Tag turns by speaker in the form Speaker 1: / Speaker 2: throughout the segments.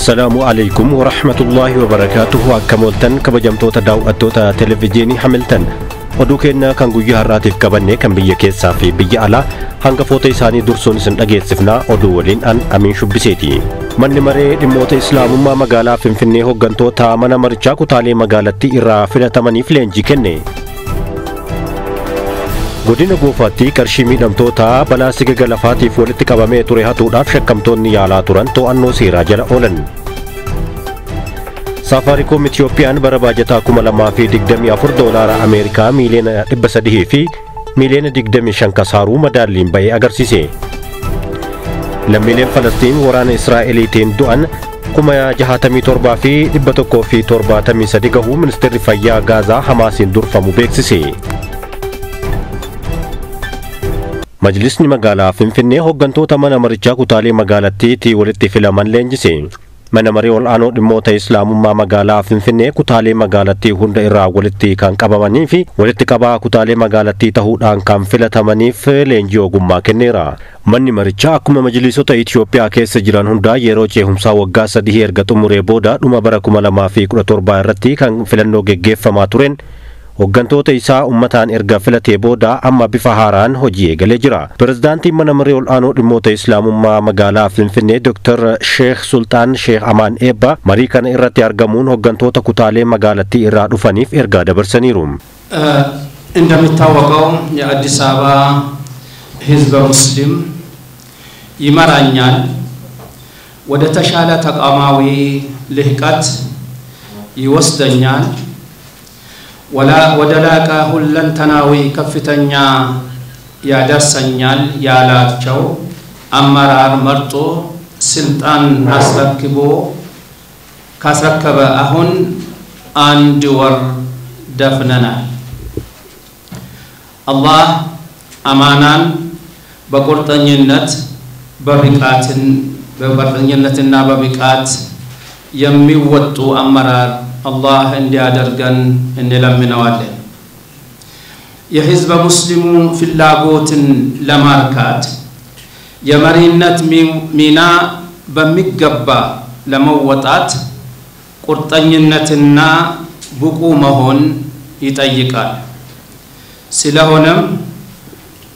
Speaker 1: Assalaamu alaikum warahmatullaahi wabarakaatuhu. Akkam ooltan kabajamtoota daawwattoota televezyiinii Hamiltan. Oduu keenya kan guyyaa har'aatiif qabanne kan biyya keessaa fi biyya alaa hangafoota isaanii dursuun isin dhageessifnaa. Oduu waliin an Amiin Shubbiseeti. Manni maree dhimmoota Islaamummaa magaalaa Finfinnee hooggantoota mana marichaa kutaalee magaalattii irraa filatamaniif leenjii kenne. Godina Goofaatti qarshii miidhamtoota balaa sigiga lafaatiif walitti qabamee ture hatuudhaaf shakkamtoonni yaalaa turan to'annoo seeraa jala oolan. Saafaariikoom Itiyoophiyaan bara baajataa 2024 doolaara Ameerikaa miiliyoona 300 fi miiliyoona 25 kasaaruu madaalliin ba'ee agarsiise. Lammiileen Falastiin waraana Israa'eliitiin du'an 67,173 gahuu ministeerri fayyaa Gaazaa Hamaasiin durfamu beeksise. Majlisni magaalaa Finfinnee hooggantoota mana marichaa kutaalee magaalattiitti walitti filaman leenjise. Mana maree ol'aanoo dhimmoota Islaamummaa magaalaa Finfinnee kutaalee magaalattii hunda irraa walitti kan qabamanii fi walitti qabaa kutaalee magaalattii ta'uudhaan kan filatamaniif leenjii ogummaa kenneera. Manni marichaa akkuma majlisota Itiyoophiyaa keessa jiran hundaa yeroo ceehumsaa waggaa 3 erga xumuree booda dhuma bara 2017 irratti kan filannoo geggeeffamaa tureen hooggantoota isaa ummataan erga filatee booda amma bifa haaraan hojii eegalee jira. Pirezidaantiin mana maree ol'aanoo dhimmoota Islaamummaa magaalaa Finfinnee Dr. Sheekh Sultaan Sheekh Amaan Eebba marii kana irratti argamuun hooggantoota kutaalee magaalattii irraa dhufaniif ergaa dabarsaniiru.
Speaker 2: እንደሚታወቀው የአዲስ አበባ ሕዝበ ሙስሊም ይመራኛል፣ ወደ ተሻለ ተቋማዊ ልህቀት ይወስደኛል፣ ወደ ላቀ ሁለንተናዊ ከፍተኛ ያደርሰኛል ያላቸው አመራር መርጦ ስልጣን አስረክቦ ካስረከበ አሁን አንድ ወር ደፍነናል። አላህ አማናን በቁርጠኝነት በብቃትን በቁርጠኝነትና በብቃት የሚወጡ አመራር አላህ እንዲያደርገን እንለምነዋለን። የህዝበ ሙስሊሙ ፍላጎትን ለማርካት የመሪነት ሚና በሚገባ ለመወጣት ቁርጠኝነትና ብቁ መሆን ይጠይቃል። ስለሆነም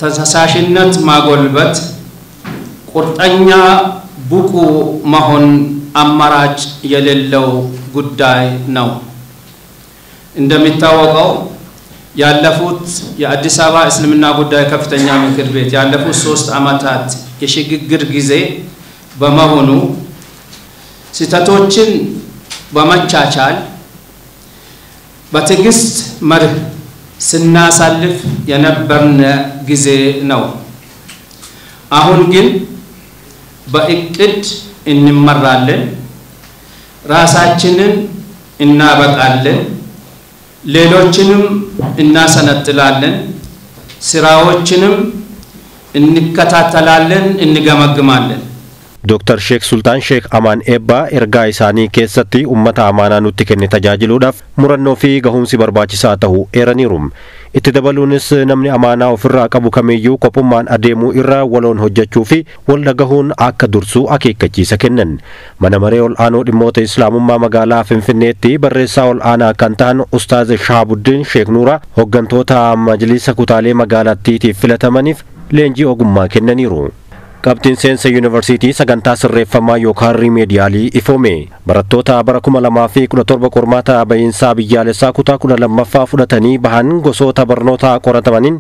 Speaker 2: ተነሳሽነት ማጎልበት፣ ቁርጠኛ ብቁ መሆን አማራጭ የሌለው ጉዳይ ነው። እንደሚታወቀው ያለፉት የአዲስ አበባ እስልምና ጉዳይ ከፍተኛ ምክር ቤት ያለፉት 3 ዓመታት የሽግግር ጊዜ በመሆኑ ስህተቶችን በመቻቻል በትዕግስት መርህ ስናሳልፍ የነበርን ጊዜ ነው። አሁን ግን በእቅድ እንመራለን፣ ራሳችንን እናበቃለን፣ ሌሎችንም እናሰነጥላለን፣ ስራዎችንም እንከታተላለን፣ እንገመግማለን።
Speaker 1: Dr. Sheekh Sultaan Sheekh Amaan Eebbaa ergaa isaanii keessatti uummata amaanaa nutti kenne tajaajiluudhaaf murannoo fi gahumsi barbaachisaa ta'uu eeraniiru. Itti dabaluunis namni amaanaa ofirraa qabu kamiyyuu kophummaan adeemuu irra waloon hojjechuu fi wal dhagahuun akka dursuu akeekkachiisa kennan. Mana maree ol'aanoo dhimmoota Islaamummaa magaalaa Finfinneetti barreessaa ol'aanaa kan ta'an Ustaaz Shaabuddin Sheekh Nuuraa hooggantoota majlisa kutaalee magaalattiitiif filatamaniif leenjii ogummaa kennaniiru. Qabxiin seensa yuunivarsiitii sagantaa sirreeffamaa yookaan riimeediyaalii ifoome. Barattoota bara 2017 qormaata bahiinsaa biyyaalessaa kutaa 12ffaa fudhatanii bahan gosoota barnootaa qoratamaniin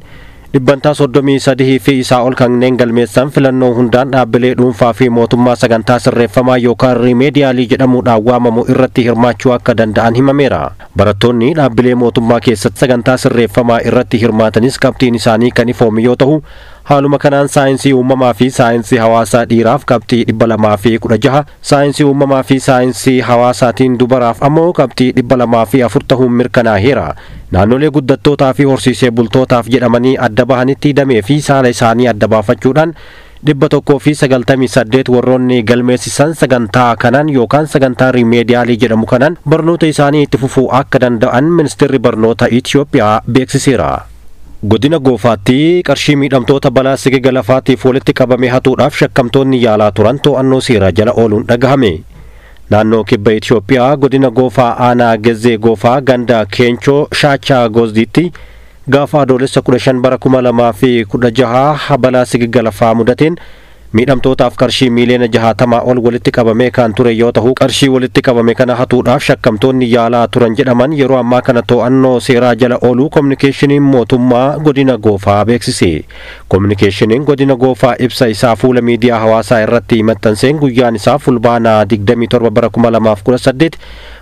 Speaker 1: dhibbantaa 33 fi isaa ol kanneen galmeessan filannoo hundaan dhaabbilee dhuunfaa fi mootummaa sagantaa sirreeffamaa yookaan riimeediyaalii jedhamuudhaan waamamu irratti hirmaachuu akka danda'an himameera. Barattoonni dhaabbilee mootummaa keessatti sagantaa sirreeffamaa irratti hirmaatanis qabxiin isaanii kan ifoome yoo ta'u, haaluma kanaan saayinsii uumamaa fi saayinsii hawaasaa dhiiraaf qabxii 216, saayinsii uumamaa fi saayinsii hawaasaatiin dubaraaf ammoo qabxii 204 ta'uun mirkanaaheera. Naannolee guddattootaa fi horsiisee bultootaaf jedhamanii adda bahanitti damee fi saala isaanii adda baafachuudhaan 198 warroonni galmeessisan sagantaa kanaan yookaan sagantaa riimeediyaalii jedhamu kanaan barnoota isaanii itti fufuu akka danda'an ministeerri barnoota Itiyoophiyaa beeksiseera. Godina Goofaatti qarshii miidhamtoota balaa sigiga lafaatiif walitti qabame hatuudhaaf shakkamtoonni yaalaa turan to'annoo seeraa jala ooluun dhagahame. Naannoo Kibba Itoophiyaa godina Goofaa aanaa Gezzee Goofaa ganda Keenchoo Shaachaa Gozdiitti gaafa Adoolessa 15 bara 2016 balaa sigiga lafaa mudateen miidhamtootaaf qarshii miiliyoona 60 ol walitti qabamee kan ture yoo ta'u, qarshii walitti qabame kana hatuudhaaf shakkamtoonni yaalaa turan jedhaman yeroo ammaa kana to'annoo seeraa jala ooluu kominikeeshiniin mootummaa godina Goofaa beeksise. Kominikeeshiniin godina Goofaa ibsa isaa fuula miidiyaa hawaasaa irratti maxxanseen guyyaan isaa Fulbaanaa 27 bara 2018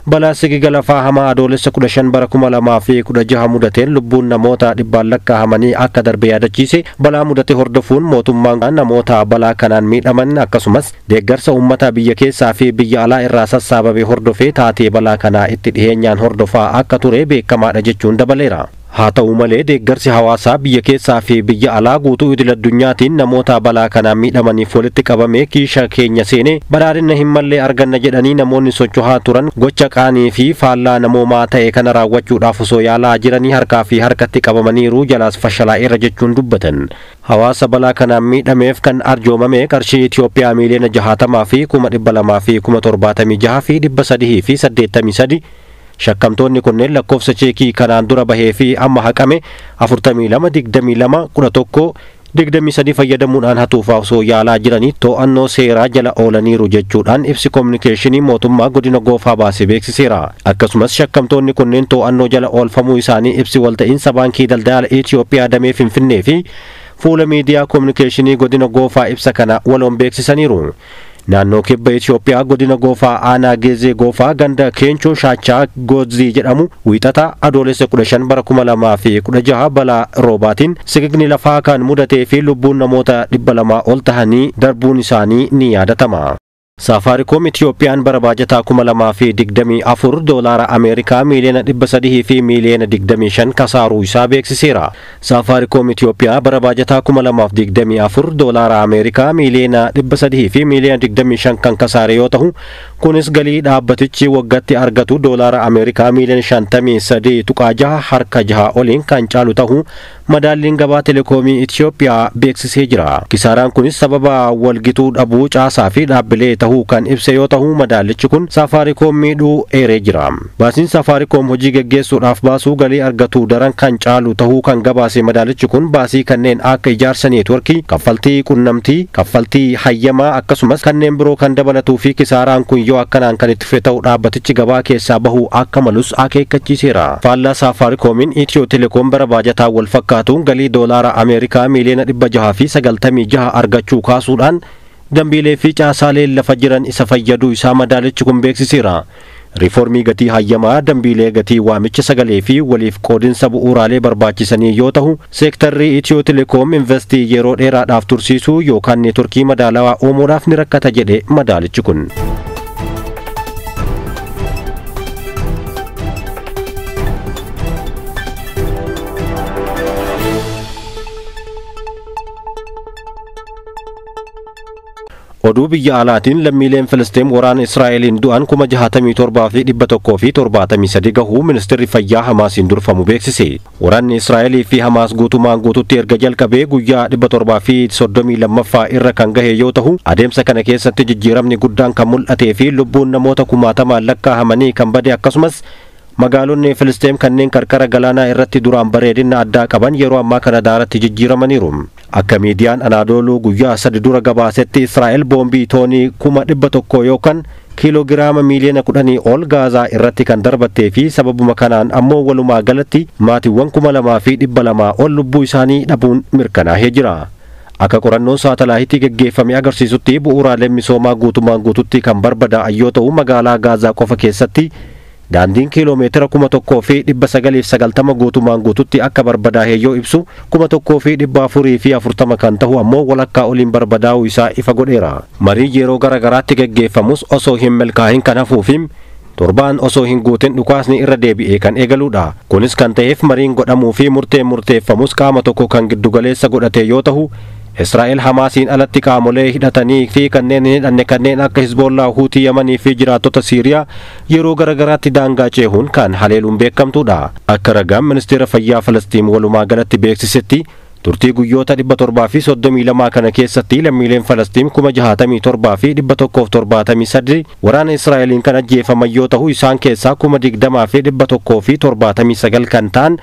Speaker 1: balaa sigiga lafaa hamaa Adoolessa 15 bara 2016 mudateen lubbuun namoota dhibbaan lakkaa'amanii akka darbe yaadachiise. Balaa mudate hordofuun mootummaan namoota balaa kanaan miidhaman akkasumas deeggarsa uummata biyya keessaa fi biyya alaa irraa sassaabame hordofee taatee balaa kanaa itti dhiheenyaan hordofaa akka ture beekamaadha jechuun dabaleera. Haa ta'u malee, deeggarsi hawaasaa biyya keessaa fi biyya alaa guutuu idil addunyaatiin namoota balaa kanaan miidhamaniif walitti qabame kiisha keenya seene badhaadhina hin mallee arganna jedhanii namoonni socho'aa turan gocha qaanii fi faallaa namoomaa ta'e kana raawwachuudhaaf osoo yaalaa jiranii harkaa fi harkatti qabamaniiru, jalaas fashalaa'eera jechuun dubbatan. Hawaasa balaa kanaan miidhameef kan arjoomame qarshii Itoophiyaa 60,276,383 shakkamtoonni kunneen lakkoofsa cheekii kanaan dura bahee fi amma haqame 42 22 11 23 fayyadamuudhaan hatuuf osoo yaalaa jiranii to'annoo seeraa jala oolaniiru jechuudhaan ibsi kominikeeshinii mootummaa godina Goofaa baasee beeksiseera. Akkasumas shakkamtoonni kunneen to'annoo jala oolfamuu isaanii ibsi walta'iinsa baankii daldala Itoophiyaa damee Finfinnee fi fuula miidiyaa kominikeeshinii godina Goofaa ibsa kana waloon beeksisaniiru. Naannoo Kibba Itoophiyaa godina Goofaa aanaa Geezee Goofaa ganda Keenchoo Shaachaa Goozii jedhamu Wiixata Adoolessa 15 bara 2016 balaa roobaatiin sigigni lafaa kan mudatee fi lubbuun namoota 200 ol tahanii darbuun isaanii ni yaadatama. Saafaarikoom Itiyoophiyaan bara baajataa 2024 doolaara Ameerikaa miiliyoona 300 fi miiliyoona 25 kasaaruu isaa beeksiseera. Saafaarikoom Itiyoophiyaa bara baajataa 2024 doolaara Ameerikaa miiliyoona 300 fi miiliyoona 25 kan kasaare yoo ta'u, kunis galii dhaabbatichi waggaatti argatu doolaara Ameerikaa miiliyoona 53.6 harka 6 oliin kan caalu ta'uu madaalliin gabaa telekoomii Itiyoophiyaa beeksisee jira. Kisaaraan kunis sababa walgituu dhabuu caasaa fi dhaabbilee ta'uu kan ibse yoo ta'u, madaallichi kun Saafaarikoom miidhuu eeree jira. Baasiin Saafaarikoom hojii geggeessuudhaaf baasuu galii argatu daran kan caalu ta'uu kan gabaase madaalichi kun baasii kanneen akka ijaarsa neetworkii, kaffaltii qunnamtii, kaffaltii hayyamaa akkasumas kanneen biroo kan dabalatuu fi kisaaraan kun yoo akkanaan kan itti fufe ta'u dhaabbatichi gabaa keessaa bahuu akka malus akeekkachiiseera. Faallaa Saafaarikoomiin Itiyoo Telekoom bara baajataa wal fakkaatuun galii doolaara Ameerikaa miiliyoona 696 argachuu kaasuudhaan dambiilee fi caasaalee lafa jiran isa fayyaduu isaa madaalichi kun beeksiseera. Riiformii gatii hayyamaa, dambiilee gatii waamicha sagalee fi waliif qoodinsa bu'uuraalee barbaachisanii yoo ta'u, seektarri Itiyoo Telekoom investii yeroo dheeraadhaaf tursiisuu yookaan neetworkii madaalawaa uumuudhaaf ni rakkata jedhe madaalichi kun. Oduu biyya alaatiin lammiileen Filisxeem waraana Israa'eliin du'an 67,173 gahuu ministeerri fayyaa Hamaasiin durfamu beeksise. Waraanni Israa'elii fi Hamaas guutumaan guututti erga jalqabee guyyaa 732ffaa irra kan gahe yoo ta'u, adeemsa kana keessatti jijjiiramni guddaan kan mul'atee fi lubbuun namoota kumaatamaan lakkaa'amanii kan bade, akkasumas magaalonni Filisxeem kanneen qarqara galaanaa irratti duraan bareedina addaa qaban yeroo ammaa kana daaratti jijjiiramaniiru. Akka miidiyaan Anaadooluu guyyaa 3 dura gabaasetti, Israa'el boombii toonii 100,000 yookaan kiiloogiraama miiliyoona 10 ol Gaazaa irratti kan darbattee fi sababuma kanaan ammoo walumaa galatti maatiiwwan 2,200 ol lubbuu isaanii dhabuun mirkanaa'ee jira. Akka qorannoon saatalaayitii geggeeffame agarsiisutti bu'uuraaleen misoomaa guutumaan guututti kan barbadaa'an yoo ta'u, magaalaa Gaazaa qofa keessatti daandiin kiiloomeetira 1990 guutumaan guututti akka barbadaa'e yoo ibsu, 1440 kan ta'u ammoo walakkaa oliin barbadaa'uu isaa ifa godheera. Marii yeroo gara garaatti geggeeffamus osoo hin milkaa'in kan hafuu fi torbaan osoo hin guutin dhukaasni irra deebi'ee kan eegaludha. Kunis kan ta'eef mariin godhamuu fi murteen murteeffamus qaama tokko kan giddugaleessa godhate yoo ta'u, Israa'el Hamaasiin alatti qaamolee hidhatanii fi kanneen hin hidhanne kanneen akka Hizbollaa, Huutii Yamanii fi jiraattota Siiriyaa yeroo garagaraatti daangaa ceehuun kan haleeluun beekamtudha. Akka ragaan ministeera fayyaa Falastiin walumaa galatti beeksisetti Turtii guyyoota 732 kana keessatti lammiileen Falastiin 67,173 waraana Israa'eliin kan ajjeefaman yoo ta'u, isaan keessaa 20,179 kan ta'an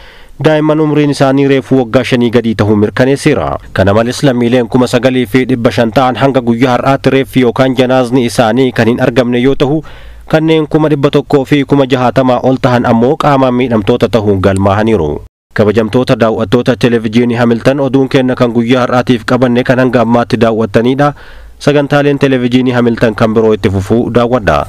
Speaker 1: daa'imman umriin isaanii reefuu waggaa 5 gadii ta'uu mirkaneesseera. Kana malees lammiileen 9,500 ta'an hanga guyyaa har'aatti reeffi yookaan janaazni isaanii kan hin argamne yoo ta'u, kanneen 160,000 ol ta'an ammoo qaamaan miidhamtoota ta'uun galmaahaniiru. Kabajamtoota daawwattoota televijiinii Hamiltan, oduun kenna kan guyyaa har'aatiif qabanne kan hanga ammaatti daawwattanidha. Sagantaaleen televijiinii Hamiltan kan biroo itti fufuu daawwadha.